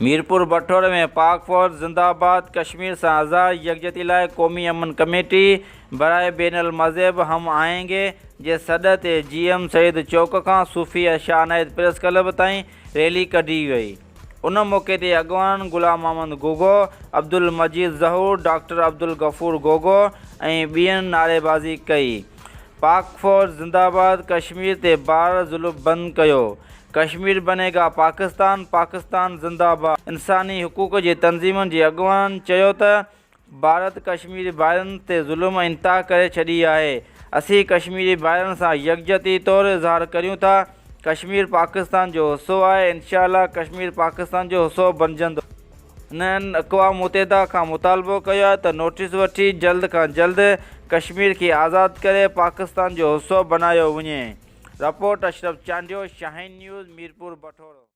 ميرپور بٺور ۾ پاڪ فوج زنده آباد، ڪشمير سان اظهار يڪجهتي لاء قومي امن ڪميٽي برائي بين المذاهب هم آهنگي جي سڏ تي جي ايم سيد چوڪ کان صوفي شاهه عنايت پريس ڪلب تائين ريلي ڪڍي وئي. ان موقعي تي اڳواڻن غلام محمد گوگو، عبدالمجيد ظهور، ڊاڪٽر عبدالغفور گوگو ۽ ٻين نعريبازي ڪئي. پاڪ فوج زنده آباد، ڪشمير تي بار ظلم بند ڪيو، ڪشمير بني گا پاڪستان، پاڪستان زنده باد. انساني حقوق جي تنظيمن جي اڳواڻن چيو ته ڀارت ڪشميري ڀائرن تي ظلم ۽ انتها ڪري ڇڏي آهي، اسين ڪشميري ڀائرن سان يڪجهتي طور اظهار ڪريون ٿا، ڪشمير پاڪستان جو حصو آهي، انشاء الله ڪشمير پاڪستان جو حصو بڻجندو. هنن اقوام متحده کان مطالبو ڪيو آهي ته نوٽيس وٺي جلد کان جلد ڪشمير کي آزاد ڪري پاڪستان جو حصو بڻايو وڃي. Report, Ashraf Chandio, Shaheen news, Mirpur Bathoro.